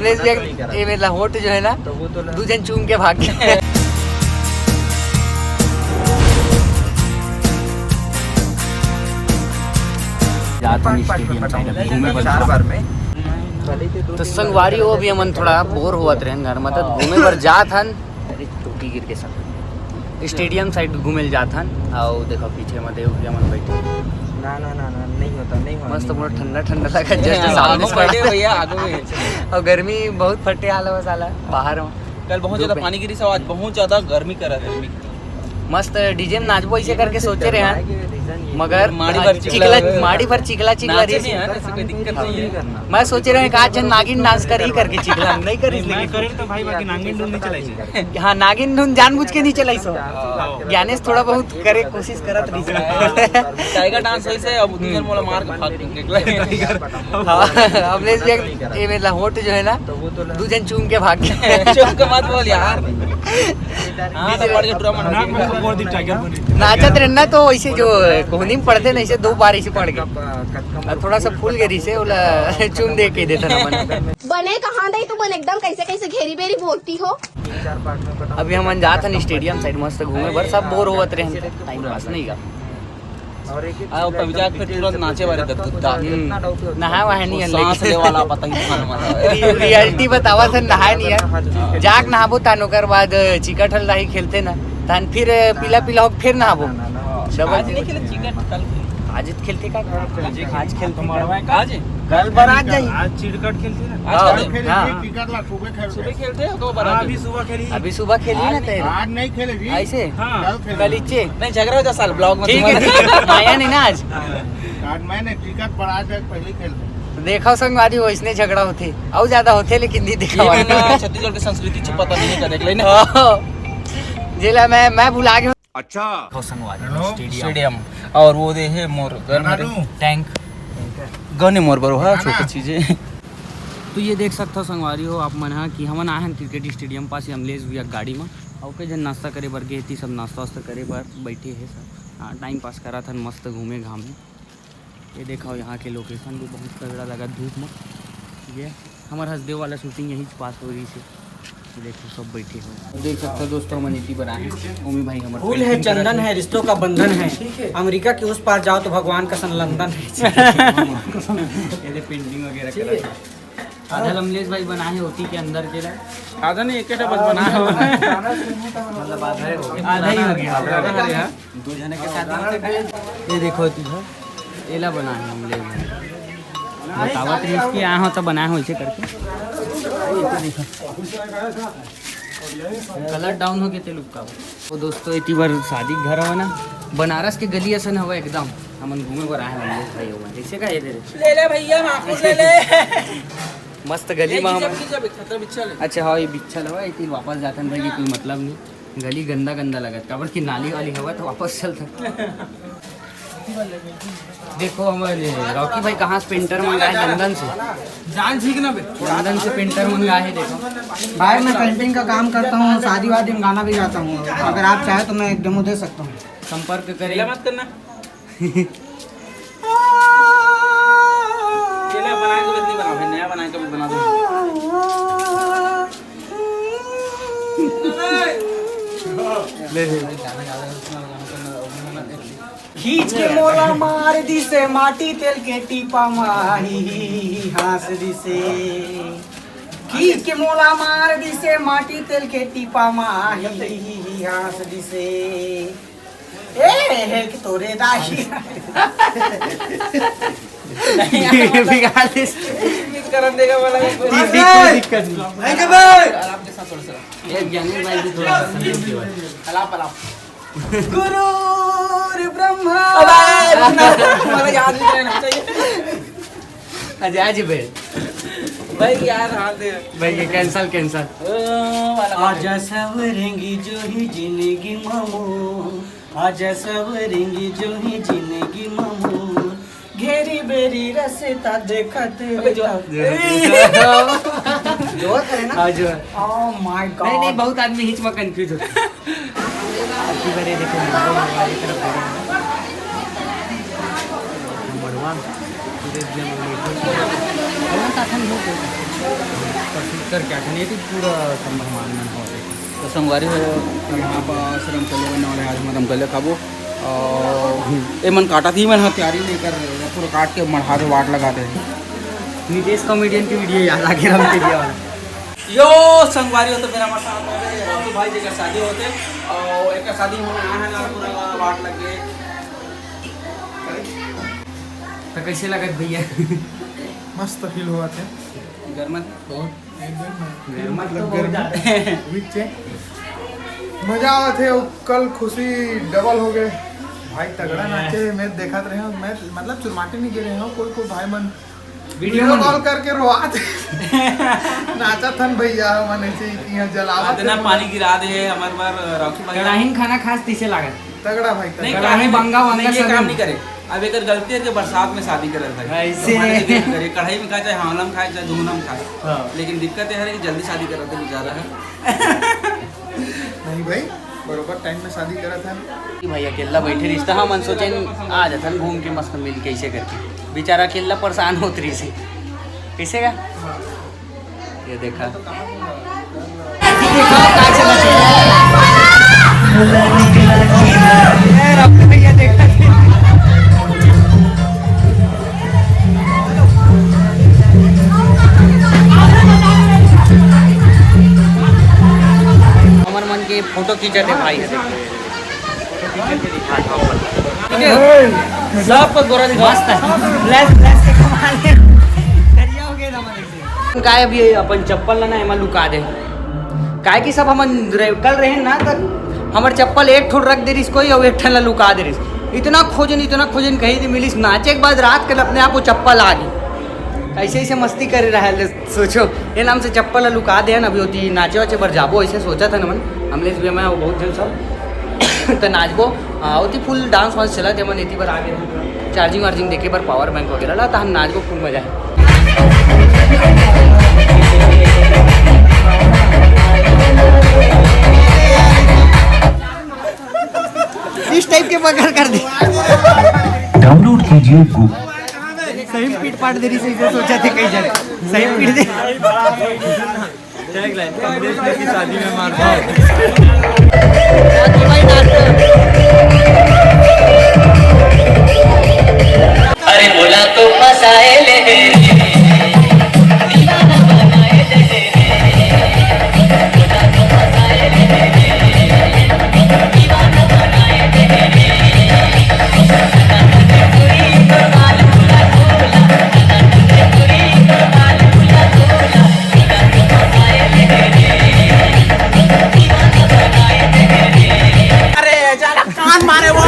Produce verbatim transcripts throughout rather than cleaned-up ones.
College भी एक, ये मेरा होट जो है ना, दू जन चूम के भाग गए। जात हन स्टेडियम साइड अभी घूमे बर। तो संगवारी हो, अभी हमन थोड़ा बोर होवत रहन घर में, तो घूमे बर जात हन। अरे, टोपी गिर के सब। स्टेडियम साइड घूमे ल जात हन। अउ देखो, पीछे में देव भैया मन बैठे। ना, ना, ना, ना, नहीं होता, नहीं होता, मस्त नहीं पूरा होता। ठंडा ठंडा लगा, just सामने आगू पड़ा। बैठे भैया, आगू में। अउ गर्मी बहुत फटे हाल है साला बाहर में। कल बहुत ज्यादा पानी गिरी से, आज बहुत ज्यादा गर्मी करा, गर्मी। मस्त डीजे में नाचबो ऐसे करके सोचे रहे हैं, मगर माड़ी भर चिखला, चिखला, माड़ी भर चिखला, चिखला नाचे रही। नहीं है, ऐसे कोई दिक्कत नहीं है। मैं सोचे रहे कि आज जन नागिन डांस कर ही करके चिखला नहीं करिस, नहीं, लेकिन करे तो भाई, बाकी नागिन धुन नहीं चलाई। हाँ, नागिन धुन जानबूझ के नहीं चलाई सो। ज्ञानेश थोड़ा बहुत करे कोशिश करत रही। टाइगर डांस वैसे अब उतनी जन मोला मार के भाग गए। हाँ, अमलेश भी एक, ये मेरा होट जो है ना, दू जन चूम के भाग गए। चूम के मत बोल यार। हाँ, तो पड़ के टूरा मन नाम मतलब बोल दी टाइगर बनी। नाचत रहना तो ऐसे जो कोहनी में पड़ते ना, ऐसे दो बार ऐसे पड़ गए। और थोड़ा सा फूल गई से, ओला चूम दे के देता ना मन। बने कहाँ दई तुमन एकदम कैसे कैसे घेरी बेरी बोलती हो। अभी हमन जात हन स्टेडियम साइड मस्त घूमे बर, सब बोर होवत रहे, टाइम पास नहीं का। आओ, कभी जाके फिर तुरंत नाचे वाले दत्ता। हम्म, नहाए वहाए नहीं वो है, सांस लेकिन ले वाला पता ही नहीं मालूम है। रि-, रियलिटी बतावा था, नहाए नहीं है। जाके नहाबो तान ओकर बाद चिकट हल्ला ही खेलते ना, तान फिर पीला पीला होके फिर नहाबो। डबल आज नहीं खेले चिकट, कल खेले। आज खेलते का? आज खेलते का? आज? कल बारात जाई। आज चिरकट खेलते ना। आज हाँ, खेलते? हाँ। चिरकट ला सुबह खेलते। सुबह खेलते हैं, दो बारात हाँ, अभी खेलते। सुबह खेली। अभी सुबह खेली ना आज नहीं। तेरे। आज नहीं खेले जी। ऐसे? हाँ। कल खेले। कल इच्चे? नहीं, झगड़ा हो जा साल ब्लॉग में ठीक है, तुम्हारे। ठीक है। आया नहीं ना आज। हाँ। आज मैं नहीं, चिरकट बारात जाके पहले खेलते। देखो संगवारी, वैसने झगड़ा होते, अउ ज्यादा होते, लेकिन नहीं देखा ये हुआ। ना छत्तीसगढ़ की संस्कृति छुपाता नहीं का, देख लेना। जेला मैं, मैं भुला गया। अच्छा। देखो संगवारी, हेलो। स्टेडियम। स्टेडियम। और वो दे है मोर गन नानू। टैंक। गन है मोर बर, हाँ, नाना। छोटी चीजें। तो ये देख सकता हो संगवारी हो आप मन हा कि हमन आए हन क्रिकेट स्टेडियम पास, ये अमलेश भैया गाड़ी में। और कई जन नाश्ता करे बर गए थी, सब नाश्ता वास्ता करे बर बैठे हैं सब। हाँ, टाइम पास करा था, मस्त घूमे घामे। ये देखो, यहाँ के लोकेशन भी बहुत तगड़ा लगा धूप में। ये हमर हसदेव वाला शूटिंग यहीं पास हो रही थी। ये देखो, सब बैठे हो, देख सकते हो दोस्तों, हमन इति बनाए हैं। ओमी भाई हमर फूल है, painting चंदन करत है, रिश्तों का बंधन है। ठीक है। अमेरिका के उस पार जाओ तो भगवान का सन लंदन है। ये पेंटिंग वगैरह ठीक है। करत है। आधा लमलेश भाई बनाए हैं ओती के अंदर के ला। आधा नहीं, एक बस बनाए हो। मतलब आधा ही हो गया। आधा ही हो गया। आधा हो गया। दो जने के साथ ही होते हैं। ये देखो, तू है, एला बना है हम ले। बतावत रही इसकी यहाँ हो तो बना हो इसे करके। ये तो देखो, कलर डाउन हो गया तेल उपका। वो दोस्तों, इतनी बार शादी घर हो ना, बनारस के गली असन हवा एकदम। हमन घूमे बर आए हैं, हम लोग भाई हो, जैसे का ये दे दे। ले ले भैया, माकुर ले ले। मस्त गली ये में हम खींचा, खींचा, खतरा बिच्छा ले। अच्छा, हाँ, ये बिच्छा लगा, इतनी वापस जाते हैं भाई, ये कोई मतलब नहीं। गली गंदा गंदा लगत, काबर की नाली वाली हवा तो वापस चलता। देखो हमारे रॉकी भाई कहाँ से पेंटर मंगाए, लंदन से। जान ठीक ना बे। लंदन से पेंटर मंगाए है, देखो। भाई, मैं पेंटिंग का काम करता हूँ, शादी वादी में गाना भी गाता हूँ। अगर आप चाहे तो मैं एक डेमो दे सकता हूँ। संपर्क करें। चिल्ला मत करना। केला बना के भी नहीं बना, फिर नया बना के भी बना दो। ले, ले। खींच के मोला मार दिसे, माटी तेल के टीपा माही हाँस दिसे। खींच के मोला मार दिसे, माटी तेल के टीपा माही हाँस दिसे। ए, हे कि तोरे दाई। बिगाड़ दिस। करन देगा वाला। कोई दिक्कत नहीं। आराम के साथ थोड़ा सा। ये ज्ञानी भाई भी थोड़ा सा। अलाप, अलाप। गुरुर्ब्रह्मा। अबे, रुकना। मला याद नहीं रहना चाहिए। अच्छा, आज भाई। भाई यार, हाल दे। भाई, ये cancel, cancel। ओ, वाला आजा सवरेंगी जो ही जिंदगी मामू, आजा सवरेंगी जो ही जिंदगी मामू, घेरी बेरी रस्ता देखत अबे जो, देखत। जो करे ना। हाँ, जो। Oh my God। नहीं, नहीं, बहुत आदमी हिच में confuse होता है। अबकी बार ये देखो, मड़वा, मड़वा, पूरे एकदम कौन सा था, नहीं हो गया। करके आथे, नहीं तो पूरा संभ्रम मन होथे। तो संगवारी हो, यहाँ पास रमकलिया बनने वाले, आज मैं रमकलिया खाबो। और ये मन काटा थी, मन हा तैयारी नहीं कर रहे, पूरा काट के मढ़ा के वाट लगा दे। नितेश कॉमेडियन की वीडियो याद आ गई, रमकलिया वाला। यो संगवारी हो, तो मेरा हमारे साथ हो गए राजू भाई जी का शादी होते, और एक शादी होने आया है ना, पूरा वाट लग गए। तो कैसे लगत भैया? मस्त फील हुआ थे। गर्मत बहुत एकदम गर्मत तो बहुत ज़्यादा है। विच है। मजा आवत है। कल खुशी डबल हो गए भाई, तगड़ा नाचे। मैं देखत रहे हूँ, मैं मतलब चुरमाटी नहीं गिरे हूँ, कोई कोई भाई मन वीडियो वीडियो मन कॉल करके रोआत नाचत हन भैया, मन ऐसे ही कि यहाँ जलावत इतना है। पानी गिरा दे हमारे बार रॉकी भाई। कड़ाही में खाना खास तीसे लागत। तगड़ा भाई, नहीं, तगड़ा। कढ़ाई बंगा वंगा नहीं, ये सब काम नहीं। नहीं करे। अब एक गलती है कि बरसात में शादी करत है। ऐसे। तो मारे के करे, कढ़ाई में खाए, चाहे हावला में खाए, चाहे धुमना में खाए। हाँ। लेकिन दिक्कत यह है कि जल्दी शादी करत है बेचारा है। नहीं भाई, बरोबर टाइम में शादी करत है। कि भाई अकेला बैठे रिश्ता, हमन सोचे आ जाथन घूम के मस्त मिल के ऐसे करके। बेचारा अकेला परेशान होत रहिस हे। कैसे का? ये देखा। हमर मन के फोटो खींचत हे भाई। सब पर गोरा दिखा। मस्त है। फ्लैश, फ्लैश के कमाल है। दरिया हो गया था हमारे से। काय अभी अपन चप्पल ला ना एमा लुका दे, काय कि सब हमन रे-, कल रहे ना, त हमर चप्पल एक ठो रख दे रिस कोई, अउ एक ठन ला लुका दे रिस। इतना खोजन, इतना खोजन, कहीं नहीं मिलिस। नाचे के बाद रात के अपने आप वो चप्पल आ गई। ऐसे ऐसे मस्ती करे रहा है, सोचो, ये नाम से चप्पल ला लुका दे हन। अभी ओती नाचे वाचे बर जाबो, ऐसे सोचा था ना मन, हमले भी मैं बहुत जन सब त नाचबो। आ, ओती फुल डांस वांस चला थे मन, एती बर आ गए। चार्जिंग वार्जिंग देखे बर पावर बैंक वगैरह ला, त हम नाचबो, फुल मजा है। इस टाइप के बगर कर दे। डाउनलोड कीजिए गूगल। सही पीट पाट दे रही, सही से सोचा थे कहीं जाके। सही पीट दे। टैगलाइन, कमलेश भाई की शादी में मार। अरे बोला तो फसाए ले। अरे जा कान मारे वो।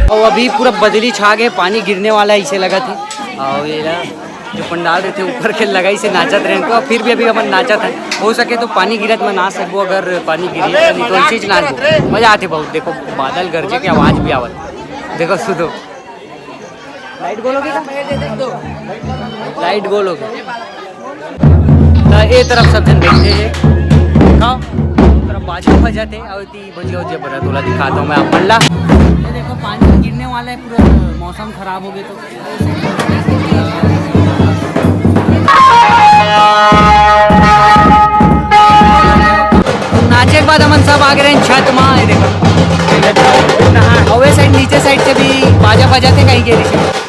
और अभी पूरा बदली छा गए, पानी गिरने वाला है, इसे लगा थे। और ये ना, जो पंडाल रहिथे ऊपर के लगाइस हे, नाचत रहे तो फिर भी अभी हमन नाचत हन। हो सके तो पानी गिरत में नाच सकबो, अगर पानी गिरी तो, नहीं तो ऐसे ही नाचबो। मजा आथे बहुत। देखो बादल गरजे के आवाज भी आवत, देखो सुधो। लाइट गोल हो गया, लाइट गोल हो गया। तो ये तरफ सब जन बैठे हैं, देखो, तरफ बाजा बजाते और भजिया उजिया बना, तोला दिखाता हूँ मैं आप मन ला। ये देखो, पानी गिरने वाला है, पूरा मौसम खराब हो गया। तो नाचे के बाद हमन सब आ गए हैं छत मा। ये देखो, अउ ये साइड, नीचे साइड से भी बाजा बजाते कहीं के रिश्ते।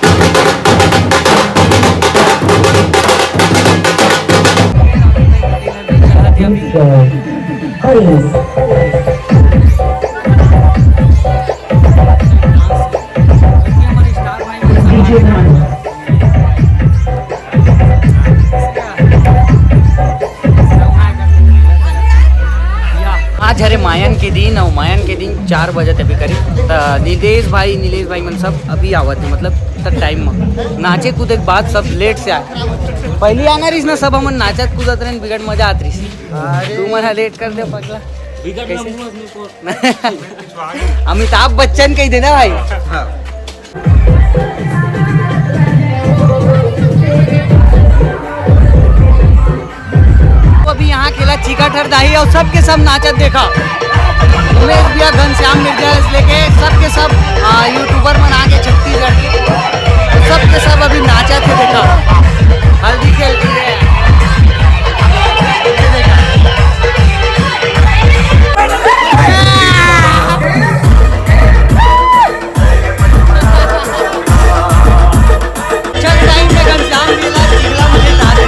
आज हरे मायन के दिन, और मायन के दिन चार बजे तभी करीब, त निलेश भाई, निलेश भाई मन सब अभी आवत है, मतलब, त टाइम में नाचे कूदे के बाद सब लेट से आए। पहली आना रहीस ना, सब हमन नाचत कूदत रहन, बिगड़ मजा आत रहीस। अरे। तू मन लेट कर दे पगला। बिगड़ कैसे? अमिताभ बच्चन कही देना भाई। हाँ। अभी यहाँ खेला चीका ठर दाही और सबके सब नाचत देखा। उमेश भैया, घनश्याम मिर्जा से लेके सबके सब, आ, यूट्यूबर मन आगे छत्तीसगढ़ के, सबके सब अभी नाचत है देखा। हल्दी खेल रही है। चल टाइम पे घनश्याम मिला, जिगला मुझे ना दे।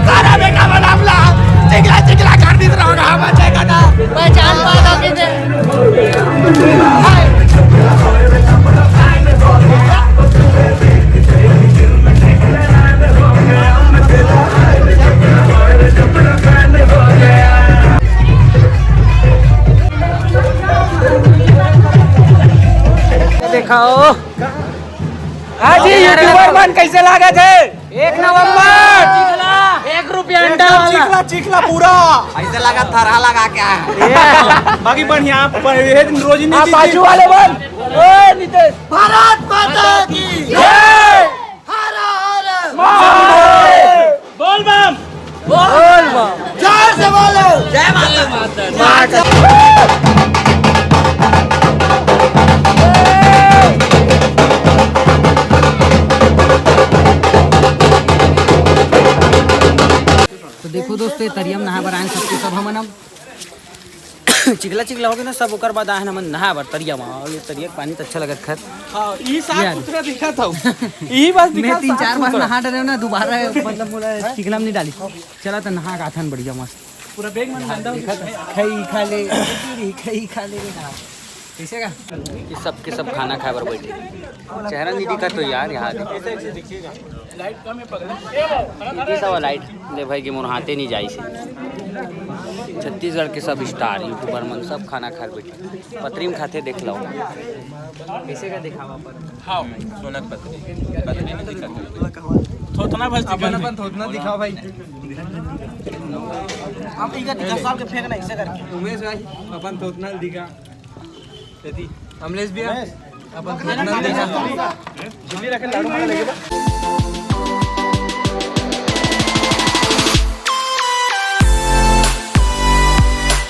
सारा बेटा मन हमला चिखला चिखला कर दिस रहो गा, हमन देखा था। पहचान पाए लो कि दे। दिखाओ। हाँ जी, YouTuber मन, कैसे लागत हे? एक नंबर। एक रुपया अंडा वाला। चिखला, चिखला पूरा। ऐसे लगा थरहा लगा क्या? बाकी बढ़िया, पर ये दिन रोज नहीं आप दीजिए। बाजू वाले बन। ओए नितेश। भारत माता की जय। हर हर महादेव। बोल बम। बोल बम। जोर से बोलो। जय माता दी। तो देखो दोस्तों, ये तरिया म नहाए बर आए सब के सब हमन अब चिखला चिखला हो गे ना सब, ओकर बाद आए हन हमन नहाए बर तरिया म। अउ ये तरिया के पानी तो अच्छा लगत खैर। हाँ, यही साफ सुथरा दिखत हौ। यही बस मैं दिखत तीन साफ चार बार सुथरा। नहा डरे हौं ना, दोबारा मतलब मोला चिखला म नहीं डाली। चला तो नहा के आथन बढ़िया मस्त। पूरा बैग मन गंदा हो गया। खई खा ले, खई खा ले रे ना। कैसे का? ये सब के सब खाना खाए बर बैठे। चेहरा नहीं दिखा तो यार, यहाँ देखो। लाइट कम है पकड़ा। ये सब लाइट ले भाई के मोर हाथे नहीं जाई से। छत्तीसगढ़ के सब स्टार YouTuber मन सब खाना खाए बर बैठे। पतरी म खाथे देख लो। कैसे का दिखावा पर? हाँ, सोनक पतरी। पतरी नहीं दिखा। थोथना बस अपन, दिखा। अपन थोथना दिखाओ भाई। हम इधर दस साल के फेंक नहीं, ऐसे करके। उमेश भाई, अपन थोथना दिखा। यदि अमलेश भैया, अपन थोथना दिखा।